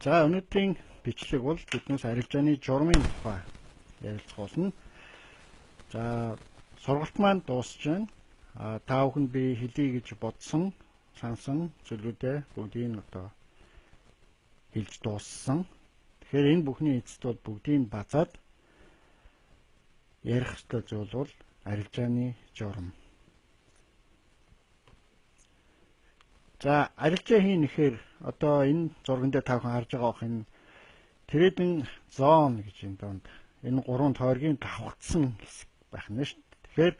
За, өнөөдрийн бичлэг бол биднээс арилжааны журмын тухай ярилцах болно. За, сургалт маань дуусч байна. Та бүхэнд би хэлье гэж бодсон, сансан зүйлүүдээ бүгдийг одоо хэлж дууссан. Тэгэхээр энэ бүхний эцэст бол бүгдийг базаад ярих ёстой зүйл бол арилжааны журам. За, арилжаа хийн гэхээр одоо энэ зурган дээр та бүхэн харж байгаа бох, энэ trading zone гэж энэ донд энэ гурван тойргийн давхцсан хэсэг байх нь шүү дээ. Тэгэхээр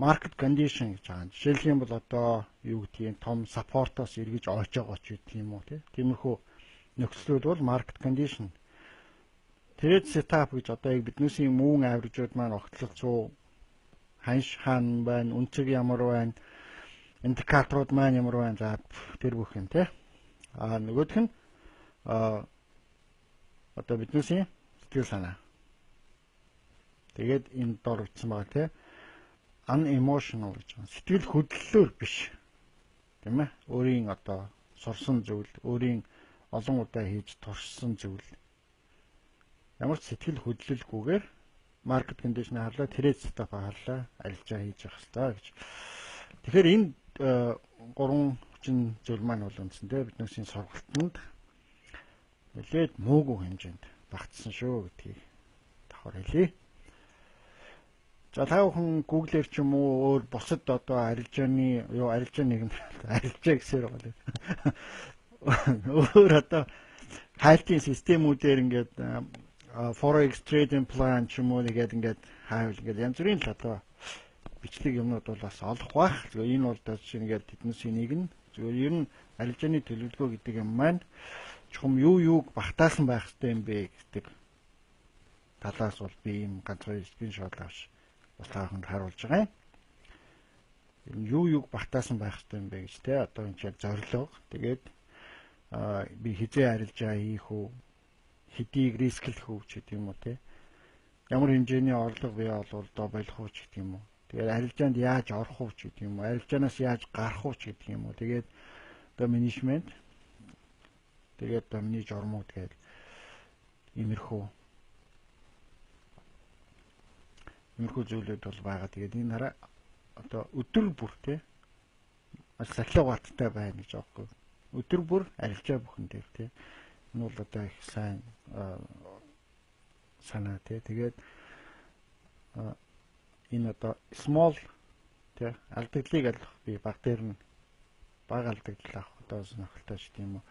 market condition гэж байгаа. Жишээлх юм бол одоо юу гэдгийг том support-оос эргэж ойж байгаа ч гэдэг юм уу, тиймэрхүү нөхцлүүд бол market condition. Trade setup гэж одоо яг биднээсийн moving average-ууд маань огтлцоо ханш хаан байна, үнцэг ямар байна, индикаторууд маань ямар байна, за тэр бүх юм тий. А нөгөөх нь одоо биднээсийн сэтгэл санаа. Тэгээд энэ дор бичсэн байгаа тий. Unemotional гэж байна. Сэтгэл хөдлөлөөр биш. Тийм ээ. Өөрийн одоо сурсан зүйл, өөрийн олон удаа хийж туршсан зүйл. Ямар ч сэтгэл хөдлөлгүйгээр market condition харлаа, trade setup харлаа, арилжаа хийж явах хэрэгтэй гэж. Тэгэхээр энэ гурван хүчин зүйл маань бол үндсэндээ биднээсийн сургалтанд нэлээд муугүй хэмжээнд багтсан шүү гэдгийг давхар хэлье. За, та бүхэн Google-ээр ч юм уу өөр бусад одоо арилжааны юу арилжаа нэг нь арилжаа гэсээр байгаа. Өөр одоо хайлтын системүүдээр ингээд Forex trading plan ч юм уу нэгээд ингээд хайвал ингээд янз бүрийн л одоо бичлэг юмнууд бол бас олох байх. Зүгээр энэ бол одоо жишээ ингээд тэднээсийн нэг нь зүгээр ер нь арилжааны төлөвлөгөө гэдэг юм маань чухам юу юуг багтаасан байх хэрэгтэй юм бэ гэдэг талаас бол би ийм ганцхан screenshot авч бас та бүхэнд харуулж байгаа юм. Энэ юу юуг багтаасан байх хэрэгтэй юм бэ гэж те одоо энэ чинь зорилго. Тэгээд би хизээ арилжаа хийх үү, хэдийг risk лэх үү ч гэдэг юм уу те. Ямар хэмжээний орлого бий бол одоо болох уу ч гэдэг юм уу. Тэгээд арилжаанд яаж орох уу ч гэдэг юм уу. Арилжаанаас яаж гарах уу ч гэдэг юм уу. Тэгээд одоо менежмент, тэгээд одоо миний журмууд гэдэг иймэрхүү зүйлүүд бол байгаа. Тэгээд энэ хараа одоо өдөр бүр те маш сахилга баттай байна гэж аахгүй. Өдөр бүр арилжаа бүхэн дээр те. Энэ бол одоо их сайн санаа те. Тэгээд энэ одоо small те алдагдлыг алах би баг дээр нь баг алдагдал авах одоо сонирхолтой ч тийм үү.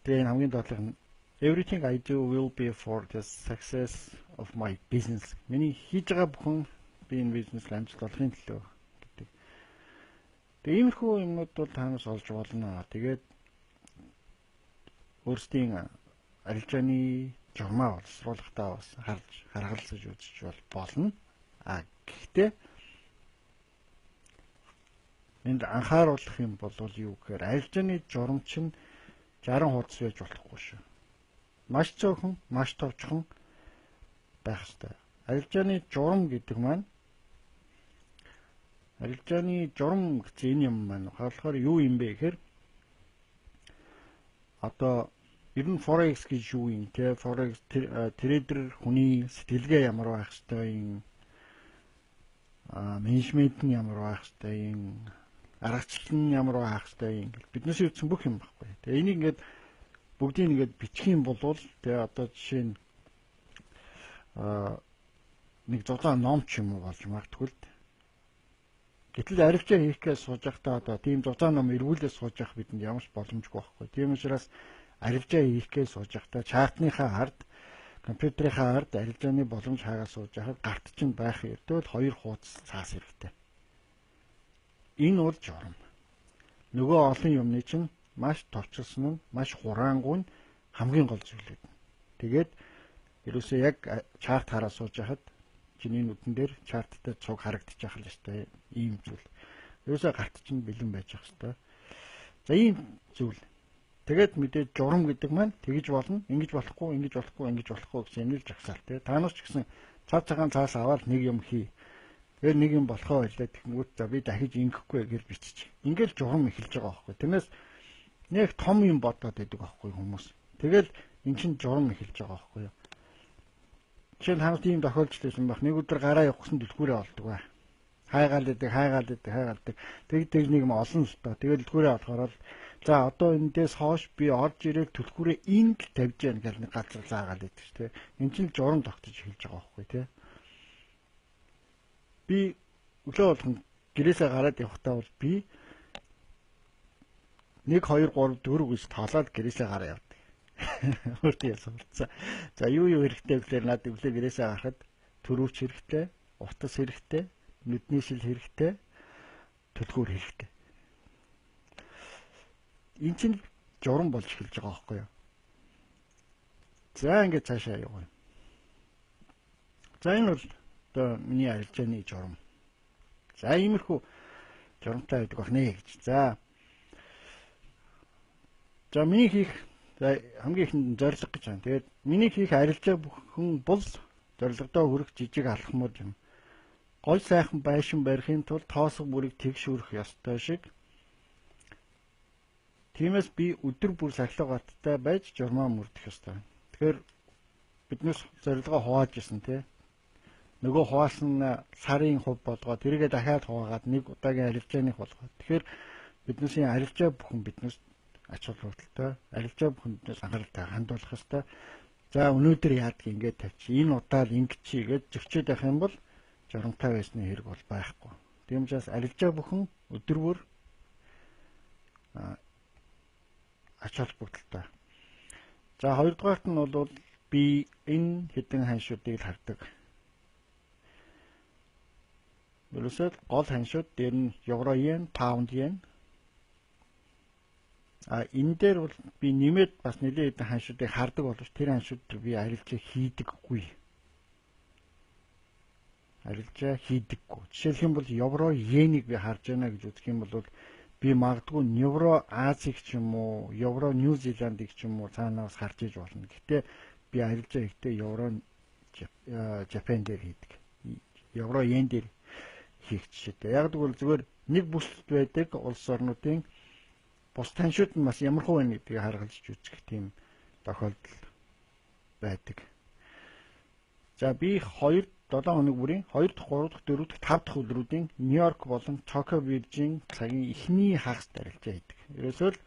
Тэгээ энэ хамгийн доотлох нь everything I do will be for the success of my business. Миний хийж байгаа бүхэн би энэ бизнес амжилт олохын төлөө гэдэг. Тэгээ иймэрхүү юмнууд бол танаас олж болно. Тэгээд өөрсдийн арилжааны журмаа боловсруулахдаа бас харж харгалзаж үзэж бол болно. А гэхдээ энд анхааруулах юм бол юу гэхээр арилжааны журам чинь 60 хуудас байж болохгүй шүү. Маш цөөхөн, маш товчхон байх ёстой. Арилжааны журам гэдэг маань арилжааны журам гэсэн энэ юм маань болохоор юу юм бэ гэхээр одоо ер нь Forex гэж юу юм те, Forex trader хүний сэтгэлгээ ямар байх ёстой юм, менежмент нь ямар байх ёстой юм, аргачлал нь ямар байх ёстой юм гэл биднээс үзсэн бүх юм байхгүй. Тэгээ энийг ингээд бүгдийг ингээд бичих юм бол тэгээ одоо жишээ нь нэг зузаан ном ч юм уу болж магадгүй л. Гэтэл арилжаа хийх гэж сууж байхдаа одоо тийм зузаан ном эргүүлээ сууж явах бидэнд ямар ч боломжгүй байхгүй. Тийм учраас арилжаа хийх гэж сууж байхдаа чартныхаа ард, компьютерийнхаа ард арилжааны боломж хаагаа сууж байхад гарт чинь байх ердөө л 2 хуудас цаас хэрэгтэй. Энэ бол журам. Нөгөө олон юмны чинь маш товчлсон нь, маш хураангуй нь хамгийн гол зүйлүүд. Тэгээд ерөөсөө яг чарт хараа сууж байхад чиний нүдэн дээр чарттай цуг харагдчих л ёстой ийм зүйл. Ерөөсөө гарт чинь бэлэн байж ах ёстой. За, ийм зүйл. Тэгээд мэдээж журам гэдэг маань тэгж болно, ингэж болохгүй, ингэж болохгүй, ингэж болохгүй гэсэн юм л жагсаал тий. Та нар ч гэсэн цав цагаан цаас аваад нэг юм хий. Тэгээд нэг юм болохоо байлаа тэгэнгүүт за би дахиж ингэхгүй гэж биччих. Ингээл журам эхэлж байгаа байхгүй. Тэрнээс Нэг том юм бодоод байдаг байхгүй хүмүүс. Тэгэл эн чинь журам эхэлж байгаа байхгүй юу. Жишээ нь хамт ийм тохиолдол байсан байх. Нэг өдөр гараа явах гэсэн түлхүүрээ олдог бай. Хайгаал идэг, хайгаал идэг, хайгаал идэг. Тэг нэг юм олон л доо. Тэгэл түлхүүрээ олохоор л за одоо эндээс хойш би орж ирээд түлхүүрээ энд л тавьж яана гэл нэг газар заагаал идэг шүү дээ. Эн чинь журам тогтож эхэлж байгаа байхгүй тий. Би өглөө болгон гэрээсээ гараад явахдаа бол би 1 2 3 4 гэж тоолоод гэрээсээ гараа явдаг. Өөртөө яасан. За юу хэрэгтэй гэхээр надад өглөө гэрээсээ гарахад төрөвч хэрэгтэй, утас хэрэгтэй, нүдний шил хэрэгтэй, түлхүүр хэрэгтэй. Энд чинь журам болж эхэлж байгаа байхгүй юу? За ингээд цаашаа явъя. За энэ бол одоо миний арилжааны журам. За иймэрхүү журамтай байдаг байна гэж. За миний хийх за хамгийн ихэнд зорилго гэж байна. Тэгээд миний хийх арилжаа бүхэн бол зорилгодоо хүрэх жижиг алхмууд юм. Гол сайхан байшин барихын тулд тоосго бүрийг тэгш өрөх ёстой шиг. Тиймээс би өдөр бүр сахилга баттай байж журмаа мөрдөх ёстой. Тэгэхээр биднээс зорилгоо хувааж исэн тий. Нөгөө хуваасан сарын хувь болгоо тэрийгээ дахиад хуваагаад нэг удаагийн арилжааных болгоо. Тэгэхээр биднээсийн арилжаа бүхэн биднээс ач холбогдолтой, арилжаа бүхэн биднээс анхааралтай хандуулах ёстой. За өнөөдөр яадаг ингээд тавьчих. Энэ удаа л ингэчий гэж зөрчөөд явах юм бол журамтай байсны хэрэг бол байхгүй. Тийм учраас арилжаа бүхэн өдөр бүр ач холбогдолтой. За хоёрдугаарт нь бол би энэ хэдэн ханшуудыг л хардаг. Ерөөсөө гол ханшууд дээр нь евро йен, паунд йен. А энэ дээр бол би нэмээд бас нэлээд хэдэн ханшуудыг хардаг боловч тэр ханшууд дээр би арилжаа хийдэггүй. Арилжаа хийдэггүй. Жишээлх юм бол евро йенийг би харж байна гэж үзэх юм бол би магадгүй евро Азийг ч юм уу, евро Нью Зеландыг ч юм уу цаанаас харж иж болно. Гэхдээ би арилжаа хийхдээ евро Жапан дээр хийдэг. Евро йен дээр хийх жишээтэй. Яг тэгвэл зүгээр нэг бүсэлт байдаг улс орнуудын бус таншууд нь бас ямар хуу байна гэдгийг харгалж үзэх тийм тохиолдол байдаг. За би 2 7 хоног бүрийн 2 дахь, 3 дахь, 4 дахь, 5 дахь өдрүүдийн Нью-Йорк болон Токио биржийн цагийн эхний хагас арилжаа хийдэг. Ерөөсөө л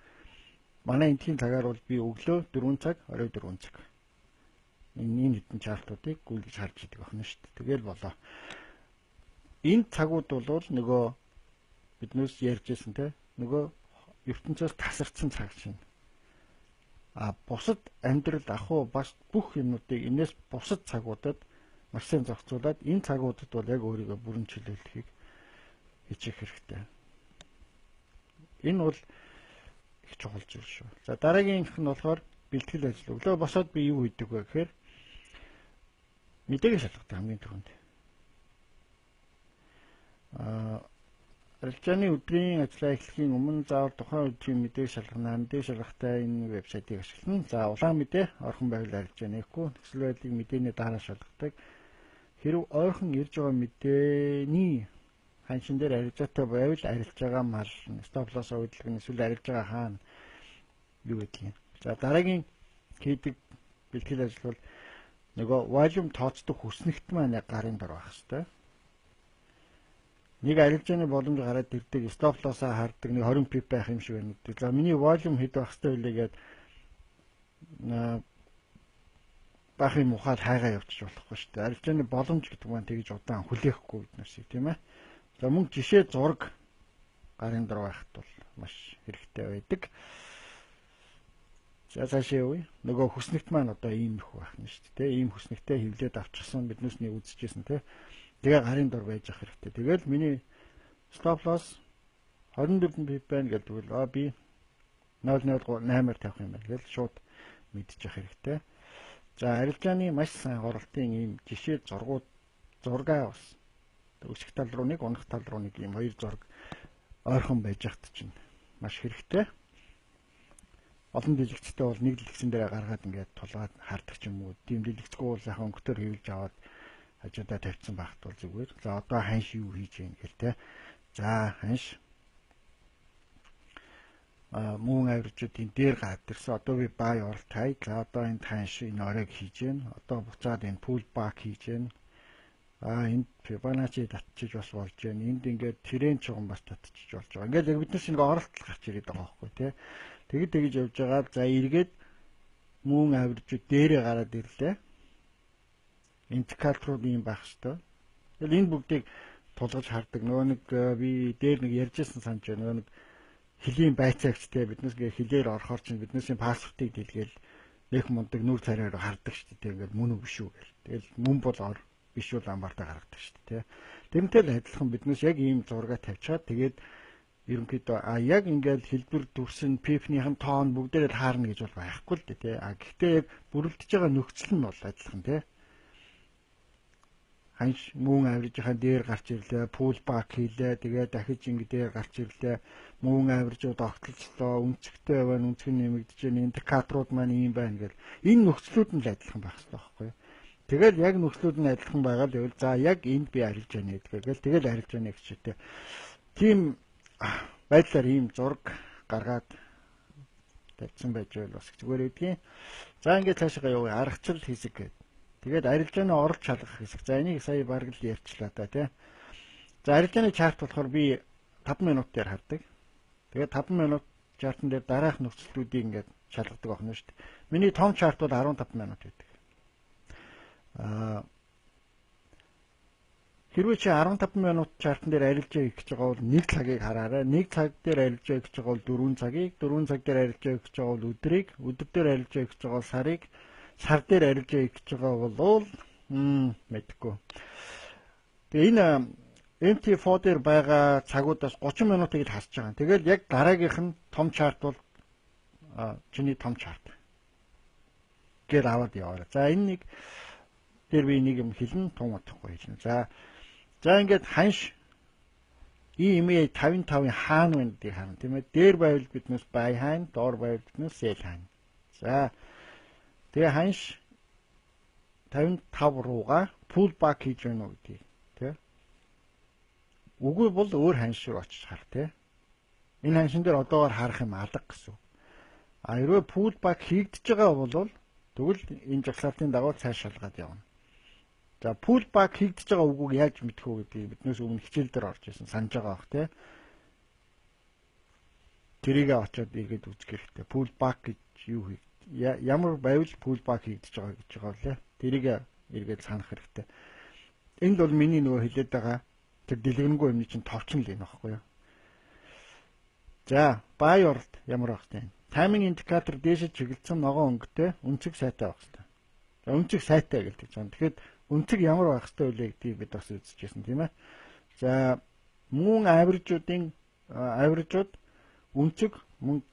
манай энтхийн цагаар бол би өглөө 4 цаг, орой 4 цаг. Энэ хэдэн чартуудыг гүйлгэж харж идэг байна шүү дээ. Тэгэл болоо. Энэ цагууд бол нөгөө биднээс ярьж байсан те нөгөө ертөнцөөс тасарсан цаг чинь. А бусад амьдрал ахуй бас бүх юмнуудыг энэс бусад цагуудад маш сайн зохицуулаад энэ цагуудад бол яг өөрийгөө бүрэн чөлөөлөхийг хичээх хэрэгтэй. Энэ бол их чухал зүйл шүү. За дараагийнх нь болохоор бэлтгэл ажил. Өглөө босоод би юу хийдэг вэ гэхээр мэдээг шалгадаг хамгийн түрүүнд. Арилжааны өдрийн ажлаа эхлэхийн өмнө заавал тухайн өдрийн мэдээг шалгана. Мэдээг шалгахтаа энэ вебсайтыг ашиглана. За улаан мэдээ орхон байвал арилжаа нээхгүй. Нөхцөл байдлыг мэдээний дараа шалгадаг. Хэрв ойрхон ирж байгаа мэдээний ханшин дээр арилжаатай байвал арилж байгаа мал, stop loss хөдөлгөөн нь эсвэл арилж байгаа хаана юу гэдэг юм. За дараагийн хийдэг бэлтгэл ажил бол нөгөө volume тооцдог хүснэгт маань яг гарын дор байх хэвээр. Нэг арилжааны боломж гараад ирдэг, stop loss-аа хардаг, нэг 20 pip байх юм шиг байна гэдэг. За миний volume хэд байх хэвээр билээ гээд бах юм ухаад хайгаа явчих болохгүй шүү дээ. Арилжааны боломж гэдэг маань тэгж удаан хүлээхгүй бид нарсыг тийм ээ. За мөн жишээ зураг гарын дор байхад бол маш хэрэгтэй байдаг. За цаашаа явъя. Нөгөө хүснэгт маань одоо иймэрхүү байх нь шүү дээ. Ийм хүснэгтээ хевлээд авчихсан биднээс нэг үзчихсэн тийм. Тэгээ гарын дор байж ах хэрэгтэй. Тэгэл миний stop loss 24 pip байна гэдэг бол би 0.08-аар тавих юм байна гэж шууд мэдчих хэрэгтэй. За арилжааны маш сайн оролтын ийм жишээ зургууд зургаа бас өсөх тал руу нэг, унах тал руу нэг ийм хоёр зураг ойрхон байж хат чинь маш хэрэгтэй. Олон дэлгэцтэй бол нэг дэлгэцэн дээр гаргаад ингээд тулгаад хардаг ч юм уу. Тийм дэлгэцгүй бол сайхан өнгөтөр хэвлж аваад хажуудаа тавьсан байхад бол зүгээр. За одоо ханш юу хийж гин гэл те. За ханш Moving average-уудын дээр гараад ирсэн. Одоо би buy оролт хай. За, одоо энэ ханш энэ оройг хийж гэн. Одоо буцаад энэ pull back хийж гэн. Энд Fibonacci татчиж бас болж байна. Энд ингээд тренд чуган бас татчиж болж байгаа. Ингээд яг биднес нэг оролт гарч ирээд байгаа байхгүй, тий. Тэгэд тэгж явж байгаа. За, эргээд moving average дээрээ гараад ирлээ. Индикаторууд ийм байх хэвээр. Тэгэл энэ бүгдийг тулгаж хардаг. Нөгөө нэг би дээр нэг ярьжсэн санаж байна. Нөгөө нэг хөлийн байцаагчтай биднес ингээ хилээр орохоор чинь биднээсийн паспортыг дэлгээл нэх мундаг нүр царайгаар хардаг шүү дээ. Ингээд мөн үү, биш үү гэл. Тэгэл мөн бол ор, биш бол амбартаа гаргадаг шүү дээ. Тэрнтэй л адилхан биднээс яг ийм зураг тавьчаад, тэгээд ерөнхийдөө яг ингээд хэлбэр дүрсэн pip-нийхэн тоон бүгдээрээ л хаарна гэж бол байхгүй л дээ, тий. Гэхдээ яг бүрэлдэж байгаа нөхцөл нь бол адилхан, тий. Ханш moving average-ийн дээр гарч ирлээ, pull back хийлээ, тэгээд дахиж ингэ дээр гарч ирлээ. Moving average-ууд огтлцлоо, өнцөгтэй байна, өнцөг нь нэмэгдэж байна, индикаторууд маань ийм байна гэл. Энэ нөхцлүүд нь л адилхан байх хэрэгтэй байхгүй юу? Тэгэл яг нөхцлүүд нь адилхан байгаа л байвал, за, яг энд би арилж байна гэдгээ. Тэгэл арилж байна гэж чийтэй. Тийм байдлаар ийм зураг гаргаад тавьсан байж байвал бас зүгээр гэдгийг. За, ингээд цаашаа явъя. Аргачлал хэсэг гэдэг. Тэгээд арилжааны оролт шалгах хэсэг. За, энийг сая бараг л ярьчлаа та, тий. За, арилжааны chart болохоор би 5 минут дээр хардаг. Тэгээд 5 минут chart-ан дээр дараах нөхцлүүдийг ингээд шалгадаг байна шүү дээ. Миний том chart бол 15 минут байдаг. Хэрвээ чи 15 минут chart-ан дээр арилжаа хийх гэж байгаа бол 1 цагийг хараарай. 1 цаг дээр арилжаа хийх гэж байгаа бол 4 цагийг, 4 цаг дээр арилжаа хийх гэж байгаа бол өдрийг, өдөр дээр арилжаа хийх гэж байгаа бол сарыг, сар дээр арилжаа хийх гэж байгаа бол мэдэхгүй. Тэгээ энэ MT4 дээр байгаа цагуудаас 30 минутыг л харж байгаа. Тэгэл яг дараагийнх нь том chart бол чиний том chart гэр аваад яваарай. За, энэ нэг дээр би нэг юм хэлнэ, тун удахгүй хэлнэ. За, ингээд ханш EMA 55-ын хаана байна гэдгийг харна, тийм ээ. Дээр байвал биднээс buy хайн, доор байвал биднээс sell хайн. За, тэгээ ханш 55 руугаа pull back хийж байна уу гэдгийг, тий. Үгүй бол өөр ханш руу очиж хар, тий. Энэ ханшин дээр одоогоор харах юм алга гэсэн. А хэрвээ pull back хийгдэж байгаа бол тэгвэл энэ жагсаалтын дагуу цааш шалгаад явна. За, pull back хийгдэж байгаа үгүйг яаж мэдэх үү гэдгийг биднээс өмнө хичээл дээр орж ирсэн, санаж байгаа бах, тий. Тэрийг очиод эргээд үзэх хэрэгтэй. Pull back гэж юу хий? Ямар байвал pull back хийгдэж байгаа гэж байгаа лээ. Тэрийг эргээд санах хэрэгтэй. Энд бол миний нөгөө хэлээд байгаа тэр дэлгэрэнгүй юмны чинь товчон л энэ багхгүй юу? За, buy оролт ямар байх вэ? Timing индикатор дээшээ чиглэсэн, ногоон өнгөтэй, өнцөг сайтай байх хэрэгтэй. За, өнцөг сайтай гэдэг чинь. Тэгэхээр өнцөг ямар байх хэрэгтэй вэ гэдгийг бид бас үзчихсэн, тийм ээ. За, moving average-уудын average-ууд өнцөг мөн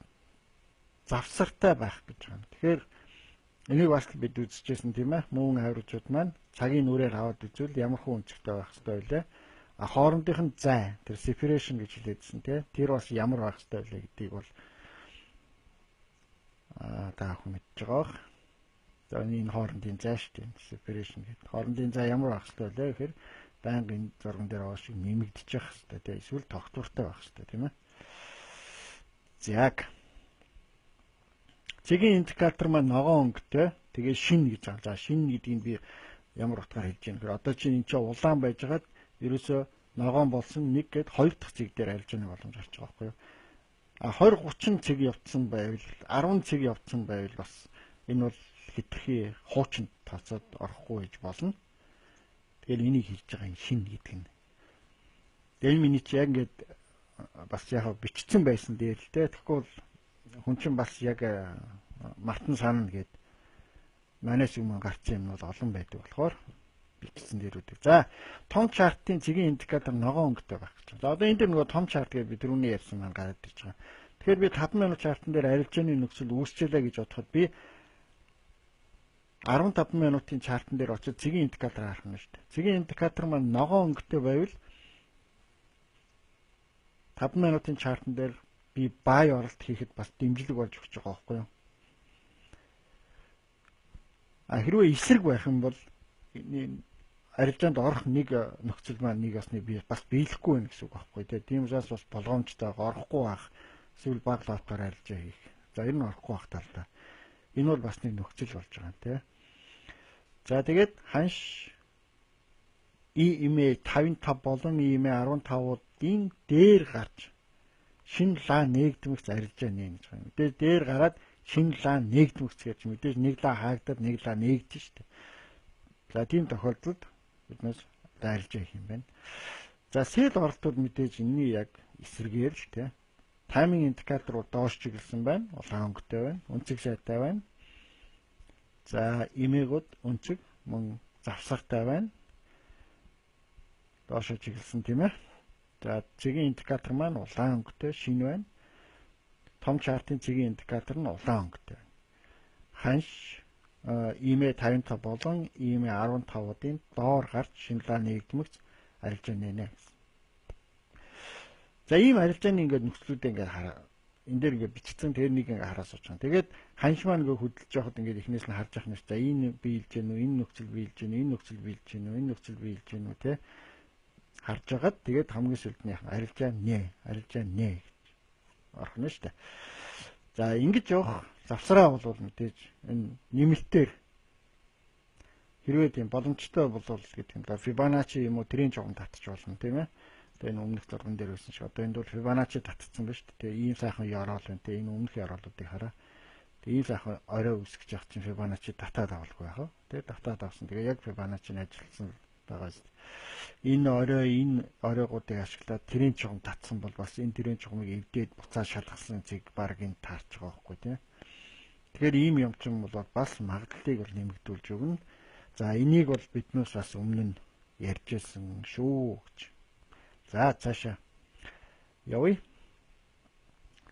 завсартай байх гэж байна. Тэгэхээр энийг бас бид үзчихсэн, тийм ээ. Moving average-ууд маань цагийн нүрээр аваад үзвэл ямар хүү өнцөгтэй байх хэрэгтэй вэ? А хоорондынх нь зай, тэр separation гэж хэлээдсэн, тий. Тэр бас ямар байх хэрэгтэй вэ гэдгийг бол та бүхэн мэдж байгаа бах. За, энэ хоорондын зай шүү дээ. Separation гэдэг. Хоорондын зай ямар байх хэрэгтэй вэ гэхээр байнгын зурган дээр байгаа шиг нэмэгдчих хэрэгтэй, тий. Эсвэл тогтвортой байх хэрэгтэй, тийм ээ. Яг цэгийн индикатор маань ногоон өнгөтэй. Тэгээ шин гэж байгаа. За, шин гэдгийг би ямар утгаар хэлж байгаа гэхээр одоо чинь энэ чинь улаан байжгаад ерөөсөө ногоон болсон нэг гээд хоёр дахь цэг дээр арилжааны боломж гарч байгаа байхгүй юу? А 20 30 цэг явцсан байвал, 10 цэг явцсан байвал бас энэ бол хэтэрхий хуучин тооцоод орохгүй гэж болно. Тэгэл энийг хэлж байгаа юм шин гэдэг нь. Тэгээ миний чи яг ингээд бас яг бичсэн байсан дээр л те. Тэгэхгүй бол хүн чинь бас яг мартан санана гэд манайс өмнө гарсан юм бол олон байдаг болохоор бичсэн дээр үүдэг. За, том chart-ын цэгийн индикатор ногоон өнгөтэй байх гэж байна. За, одоо энэ дээр нөгөө том chart гэж би түрүүний ярьсан маань гараад ирж байгаа. Тэгэхээр би 5 минут chart-ан дээр арилжааны нөхцөл үүсчихлээ гэж бодоход би 15 минутын chart-ан дээр очиж цэгийн индикатор харах нь шүү дээ. Цэгийн индикатор маань ногоон өнгөтэй байвал 5 минутын chart-ан дээр би buy оролт хийхэд бас дэмжлэг болж өгч байгаа байхгүй юу? А хэрвээ эсрэг байх юм бол арилжаанд орох нэг нөхцөл маань нэг бас нэг би бас биелэхгүй байх гэсэн үг байхгүй, тийм. Тийм учраас бас болгоомжтой орохгүй байх. Эсвэл бага lot-оор арилжаа хийх. За, энэ нь орохгүй байх талдаа. Энэ бол бас нэг нөхцөл болж байгаа юм тий. За, тэгээд ханш EMA 55 болон EMA 15-уудын дээр гарч шинэ лаа нээгдмэгц арилжаа нээн гэж байгаа юм. Мэдээж дээр гараад шинэ лаа нээгдмэгц гэж, мэдээж нэг лаа хаагдаад нэг лаа нээгдэж шүү дээ. За, тийм тохиолдолд биднээс арилжаа хийх юм байна. За, sell оролтууд мэдээж энэний яг эсрэгээр л тий. Timing индикатор доош чиглэсэн байна. Улаан өнгөтэй байна. Өнцөг шайтай байна. За, EMA-гүүд өнцөг мөн завсартай байна. Доошо чиглэсэн, тийм ээ. За, цэгийн индикатор маань улаан өнгөтэй шинэ байна. Том chart-ын цэгийн индикатор нь улаан өнгөтэй байна. Ханш EMA 55 болон EMA 15-уудын доор гарч шинэ лаа нээгдмэгц арилжаа нээнэ гэсэн. За, ийм арилжааны ингээд нөхцлүүдээ ингээд хараа. Энэ дээр ингээд бичсэн, тэр нэг ингээд хараа сууж байгаа. Тэгээд ханш маань ингээд хөдөлж явахад ингээд эхнээс нь харж явах нь, за, энэ биелж гэнэ үү, энэ нөхцөл биелж гэнэ, энэ нөхцөл биелж гэнэ үү, энэ нөхцөл биелж гэнэ үү те, харж агаад тэгээд хамгийн сүүлд нь арилжаа нэ, арилжаа нэ гэж орох нь шүү дээ. За, ингэж явах завсраа бол мэдээж энэ нэмэлтээр хэрвээ тийм боломжтой болвол гэдэг юм да, Fibonacci юм уу, тэрийн жогон татчих болно, тийм ээ. Тэгээ энэ өмнөх зурган дээр байсан шиг одоо энд бол Fibonacci татцсан ба шүү дээ. Тэгээ ийм сайхан ёроол байна. Тэгээ энэ өмнөх ёроолуудыг хараа. Тэгээ ийм сайхан орой үсгэж явах чинь Fibonacci татаад авалгүй яах вэ? Тэгээ татаад авсан. Тэгээ яг Fibonacci нь ажилласан байгаа шүү дээ. Энэ орой, энэ оройгуудыг ашиглаад тэрийн чухам татсан бол бас энэ тэрийн чухамыг эвдээд буцаа шалгасан цэг баг энэ таарч байгаа байхгүй тийм. Тэгэхээр ийм юм чинь бол бас магадлалыг бол нэмэгдүүлж өгнө. За, энийг бол биднээс бас өмнө нь ярьж байсан шүү гэж. За, цаашаа явъя.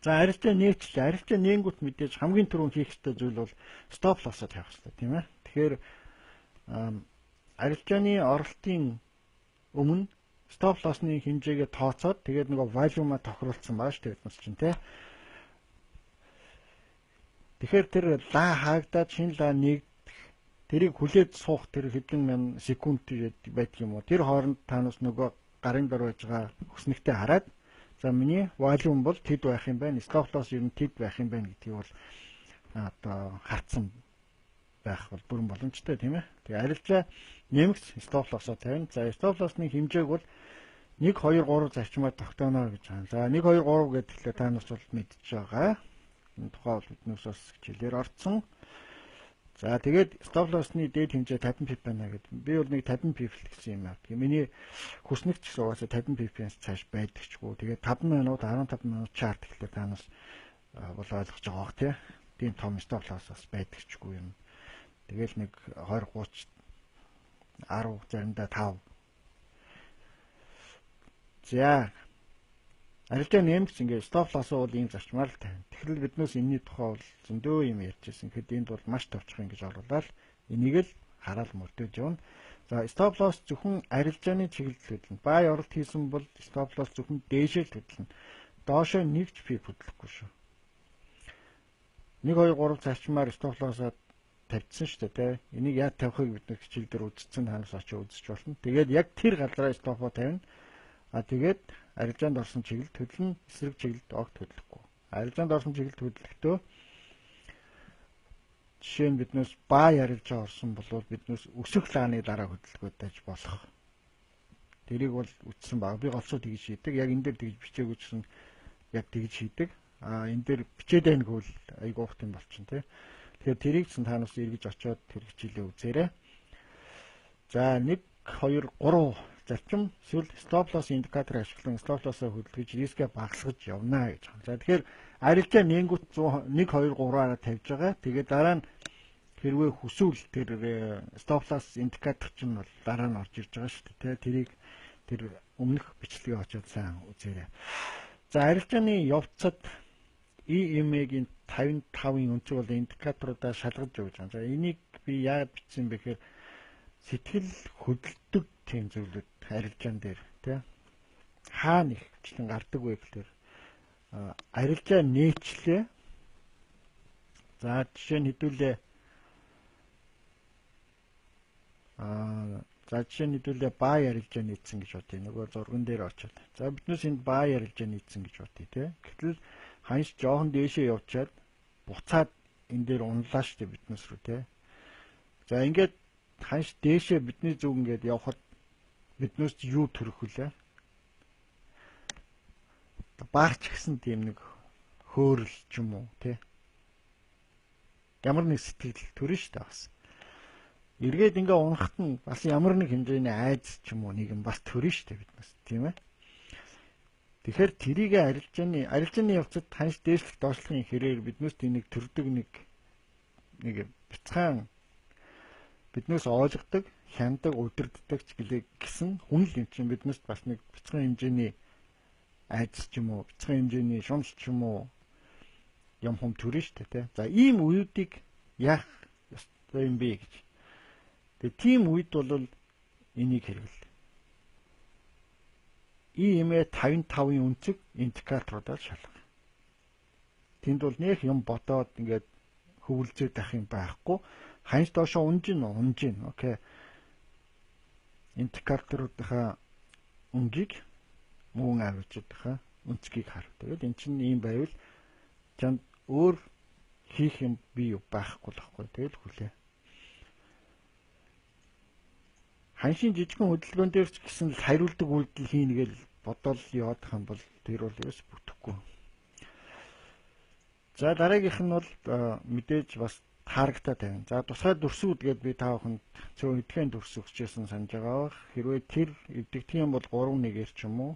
За, арилжаа нээчлээ. Арилжаа нээнгүүт мэдээж хамгийн түрүүнд хийх ёстой зүйл бол stop loss-о тавих ёстой, тийм ээ. Тэгэхээр арилжааны оролтын өмнө stop loss-ны хэмжээгээ тооцоод, тэгээд нөгөө volume-а тохируулсан байгаа шүү дээ биднес чинь тий. Тэгэхээр тэр лаа хаагдаад шинэ лаа нээгдэх, тэрийг хүлээж суух тэр хэдэн мянган секунд байдаг юм уу? Тэр хооронд танаас нөгөө гарын дор байж байгаа хүснэгтээ хараад, за, миний volume бол тэд байх юм байна. Stop loss ер нь тэд байх юм байна гэдгийг бол одоо харцсан байх бол бүрэн боломжтой, тийм ээ. Тэгээ арилжаа нэмэгц stop loss-оо тавина. За, stop loss-ны хэмжээг бол 1 2 3 зарчмаар тогтооно гэж байна. За, 1 2 3 гэдэгтлээ та нар бол мэдчихэж байгаа. Энэ тухай бол биднээс бас хичээлээр орцсон. За, тэгээд stop loss-ны дээд хэмжээ 50 pip байна гэдэг. Би бол нэг 50 pip л гэсэн юм аа. Тэгээ миний хүснэгт ч гэсэн угаасаа 50 pip-ээс цааш байдагчгүй. Тэгээд 5 минут, 15 минут chart гэхлээр та нас бол ойлгож байгаа бох тий. Тийм том stop loss бас байдагчгүй юм. Тэгэл нэг 20 30 10, заримдаа 5. За, арилжаа нэмэгч ингээд stop loss бол ийм зарчмаар л тавина. Тэгэхээр биднээс энэний тухай бол зөндөө юм ярьжсэн. Тэгэхэд энд бол маш товчхон ингэж оруулаад энийг л хараад мөрдөж явна. За, stop loss зөвхөн арилжааны чиглэл хөдлөнө. Buy оролт хийсэн бол stop loss зөвхөн дээшээ л хөдлөнө. Доошоо нэг ч pip хөдлөхгүй шүү. 1 2 3 зарчмаар stop loss-оо тавьчихсан шүү дээ, тэ. Энийг яаж тавихыг бид нэг хичээл дээр үзсэн, танаас очиж үзэж болно. Тэгээд яг тэр газараа stop-оо тавина. А тэгээд арилжаанд орсон чиглэлд хөдлөнө, эсрэг чиглэлд огт хөдлөхгүй. Арилжаанд орсон чиглэлд хөдлөхдөө жишээ нь биднээс buy арилжаа орсон бол биднээс өсөх лааны дараа хөдөлгөөдөж болох. Тэрийг бол үтсэн баг. Би голцоо тэгж хийдэг. Яг энэ дээр тэгж бичээгүй ч гэсэн яг тэгж хийдэг. А энэ дээр бичээд байна гэвэл айгуу урт юм болчин тий. Тэгэхээр тэрийг ч та нас эргэж очиод тэр хичээлээ үзээрэй. За, 1 2 3 зарчим эсвэл stop loss индикатор ашиглан stop loss-оо хөдөлгөж рискээ багасгаж явна гэж байна. За, тэгэхээр арилжаа нээнгүүт 1 2 3-аараа тавьж байгаа. Тэгээд дараа нь хэрвээ хүсвэл тэр stop loss индикатор чинь бол дараа нь орж ирж байгаа шүү дээ. Тэрийг тэр өмнөх бичлэгээ очиод сайн үзээрэй. За, арилжааны явцад EMA-гийн 55-ын өнцөг бол индикаторуудаа шалгаж өгч байгаа. За, энийг би яагаад бичсэн бэ гэхээр сэтгэл хөдөлдөг тийм зүйлүүд арилжаан дээр тий хаана ихвчлэн гардаг вэ гэхээр арилжаа нээчлээ. За, жишээ нь хэдүүлээ За жишээ нь хэдүүлээ buy арилжаа нийцсэн гэж бодъё. Нөгөө зурган дээр очиод. За биднээс энд buy арилжаа нийцсэн гэж бодъё тий. Гэтэл ханш жоохон дээшээ явчаад буцаад энэ дээр унлаа шүү дээ биднээс рүү тий. За ингээд ханш дээшээ бидний зүг ингээд явхад биднээс юу төрөх вүлээ? Баарч гисэн тийм нэг хөөрөл ч юм уу тий. Ямар нэг сэтгэл төрнө шүү дээ бас. Эргээд ингээ унахт нь бас ямар нэг хэмжээний айдас ч юм уу нэг юм бас төрнө шүү дээ биднээс тийм ээ. Тэгэхээр тэрийг арилжааны явцад ханш дээшлэх доошлохын хэрээр биднээс тийм нэг төрдөг нэг бяцхан биднээс ойлгодог, хяндаг, удирддаг ч гэлээ гэсэн хүн л юм чинь биднээс бас нэг бяцхан хэмжээний айдас ч юм уу, бяцхан хэмжээний шунал ч юм уу юм хүм төрнө шүү дээ тий. За ийм үеүүдийг яах ёстой юм бэ гэж. Тэгээ тийм үед бол энийг хэрэгэл. EMA 55-ын өнцөг индикаторуудаар шалгах. Тэнд бол нэх юм бодоод ингээд хөвлөцөөд ах юм байхгүй. Ханш доошоо унжин унжин. Окей. Индикаторуудынхаа өнгийг мөн авчидынхаа өнцгийг хар. Тэгээд эн чинь ийм байвал чамд өөр хийх юм би байхгүй л байхгүй. Тэгэл хүлээ. Ханшийн жижигхэн хөдөлгөөн дээр ч гэсэн л хариулдаг үйлдэл хийнэ гэж бодоол явах юм бол тэр бол ерөөс бүтэхгүй. За дараагийнх нь бол мэдээж бас таргетаа тавина. За тусгай дүрсүүд гээд би та бүхэнд цөөн эдгээр дүрс өгчээсэн санаж байгаа бах. Хэрвээ тэр эвдэгдэх юм бол 3-1-ээр ч юм уу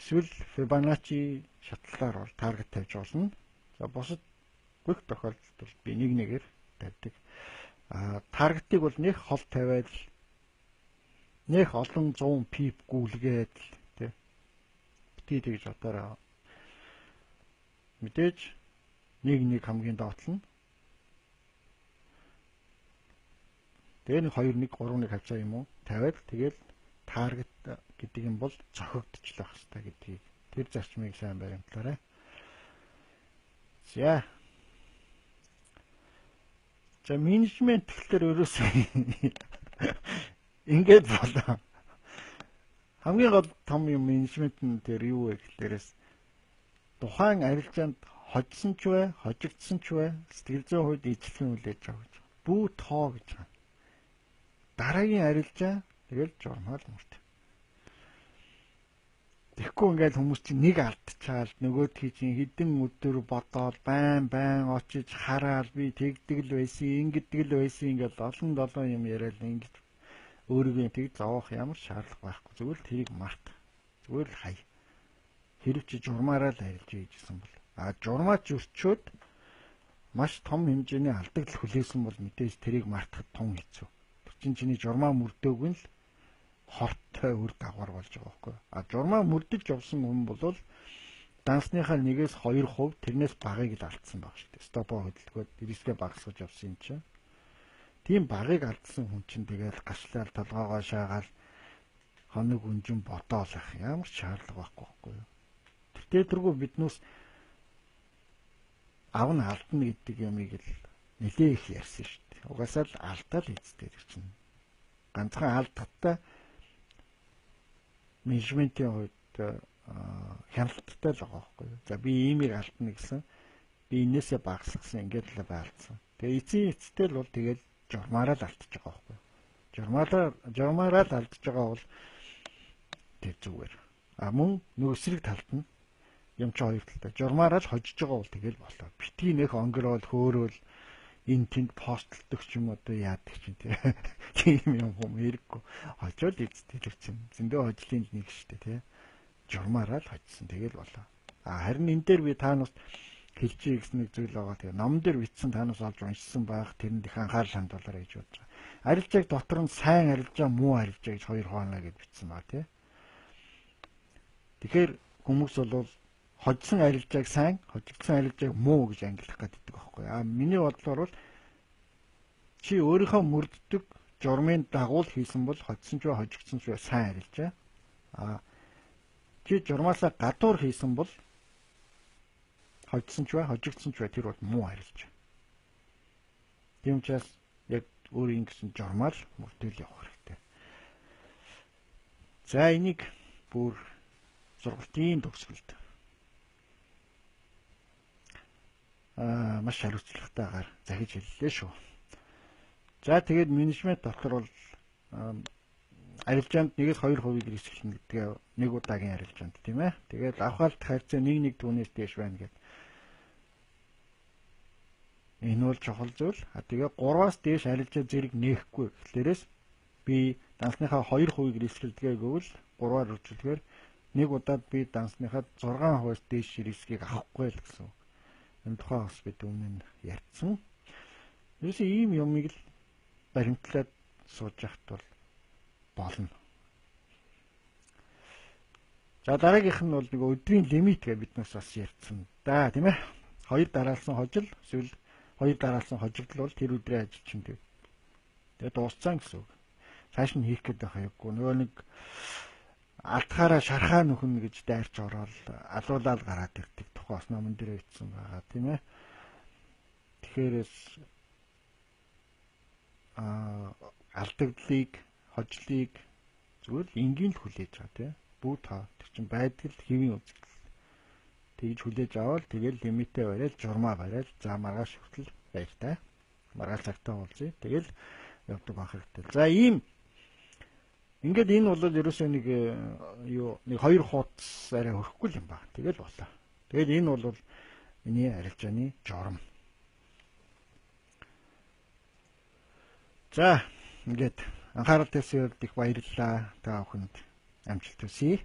эсвэл Fibonacci шатлалаар бол таргет тавьж болно. За бусад бүх тохиолдолд бол би 1-1-ээр тавьдаг. Таргетыг бол нэх хол тавиад нэх олон 100 пип гүйлгээд тий. Бити тэгж бодоорой. Мэдээж 1-1 хамгийн доотлно. Тэгээ нэг 2-1 3-1 хавцаа юм уу тавиад тэгэл таргет гэдэг юм бол цохигдчихлах хэрэгтэй гэдгийг тэр зарчмыг сайн баримтлаарай. За. За менежмент тэгэхээр өөрөөсөө ингээд болоо. Хамгийн гол том юм менежмент нь тэр юу вэ гэхлээрээс тухайн арилжаанд хожсон ч бай, хожигдсон ч бай, сэтгэл зүйн хувьд ижлэхэн хүлээж авах гэж. Бүү тоо гэж байна. Дараагийн арилжаа тэгэл журмал мөрт. Тэгэхгүй ингээл хүмүүс чинь нэг алдчихаал нөгөөдхий чинь хэдэн өдөр бодоол байн байн очиж хараал би тэгдэг л байсан, ингэдэг л байсан ингээл олон долоон юм яриад ингэж өөрийгөө тэг зовоох ямар шаардлага байхгүй. Зүгээр л тэрийг март. Зүгээр л хай. Хэрв чи журмаараа л арилж ийжсэн бол журмаач өрчөөд маш том хэмжээний алдагдал хүлээсэн бол мэдээж тэрийг мартахад тун хэцүү. Тэр чинь чиний журмаа мөрдөөгүй нь л хортой үр дагавар болж байгаа байхгүй. Журмаа мөрдөж явсан хүн бол дансныхаа 1-2% тэрнээс багыг л алдсан баг шүү дээ. Стопо хөдөлгөөд рискээ багасгаж явсан юм чинь. Тийм багыг алдсан хүн чинь тэгэл гашлаал толгоогоо шаагаал хоног үнжин бодоол ах ямар ч шаардлага байхгүй байхгүй юу. Тэртээ тэргүй биднээс авна алдна гэдэг юмыг л нэлээ их ярьсан шүү дээ. Угаасаа л алдаал эцтэй тэр чинь. Ганцхан алдахтаа менежментийн хувьд хяналттай л байгаа байхгүй юу. За би иймийг алдна гэсэн би энээсээ багасгасан ингээд л баалдсан. Тэгээ эцсийн эцтэй л бол тэгэл журмаараа л алдчихж байгаа байхгүй юу. Журмаараа л алдчихж байгаа бол тэр зүгээр. Мөн нөгөө эсрэг талд нь юм чи хоёр талтай. Журмаараа л хожиж байгаа бол тэгэл болоо. Битгий нэх онгорол хөөрөөл энэ тэнд постлдог ч юм одоо яадаг чинь тий. Тийм юм хүм хэрэггүй. Хожоол эцтэй тэр чинь. Зөндөө хожлын нэг шүү дээ тий. Журмаараа л хожсон тэгэл болоо. Харин энэ дээр би та нарт хэлчихье гэсэн нэг зүйл байгаа. Тэгээ ном дээр бичсэн та нараас олж уншсан байх тэрэнд их анхаарал хандуулаарай гэж бодож байгаа. Арилжааг дотор нь сайн арилжаа, муу арилжаа гэж хоёр хуваана гэж бичсэн байгаа тий. Тэгэхээр хүмүүс бол хожсон арилжааг сайн, хожигдсон арилжааг муу гэж ангилах гэдэг байхгүй. Миний бодлоор бол чи өөрийнхөө мөрддөг журмын дагуу хийсэн бол хоцсон ч бай, хожигдсон ч бай сайн арилжаа. Чи журмаасаа гадуур хийсэн бол хоцсон ч бай, хожигдсон ч бай тэр бол муу арилжаа. Тийм учраас яг Өөрийн гэсэн журмаар мөрдөл явах хэрэгтэй. За энийг бүр сургалтын төгсгөлд маш хариуцлагатайгаар захиж хэллээ шүү. За тэгээд менежмент дотор бол арилжаанд 1-2% рисклэнэ гэдгээ нэг удаагийн арилжаанд тийм ээ. Тэгээд авах алдах харьцаа 1-1 түүнээс дээш байна гэдэг. Энэ бол чухал зүйл. А тэгээ 3-аас дээш арилжаа зэрэг нээхгүй гэхлээрээс би дансныхаа 2% рисклэдгээ гэвэл 3-аар үржүүлэхээр нэг удаад би дансныхаа 6%-аас дээш рискийг авахгүй л гэсэн үг. Энэ тухай бас бид өмнө нь ярьсан. Ерөөсөө ийм юмыг л баримтлаад сууж яхад бол болно. За дараагийнх нь бол нэг өдрийн лимит гэж биднээс бас ярьсан да тийм ээ. 2 дараалсан хожил эсвэл 2 дараалсан хожигдол бол тэр өдрийн ажил чинь тэгээд дууссан гэсэн үг. Цааш нь хийх гээд байх юмгүй. Нөгөө нэг алдахаараа шархаа нөхөн гэж дайрч ороод алуулаад гараад ирдэг тухай бас номон дээр бичсэн байгаа тийм ээ. Тэгэхээр алдагдлыг, хожлыг зүгээр л энгийн л хүлээж байгаа тийм. Бүү тоо тэр чинь байдаг л хэвийн үзэгдэл. Тэгж хүлээж аваад тэгэл лимитээ бариад журмаа бариад за маргааш хүртэл баяртай. Маргааш цагтаа уулзъя. Тэгэл явдаг байх хэрэгтэй. За ийм ингээд энэ бол ерөөсөө нэг юу нэг хоёр хуудас арай хөрөхгүй юм байна. Тэгэл болоо. Тэгэл энэ бол миний арилжааны журам. За ингээд анхаарал тавьсан их баярлалаа. Та бүхэнд амжилт хүсье.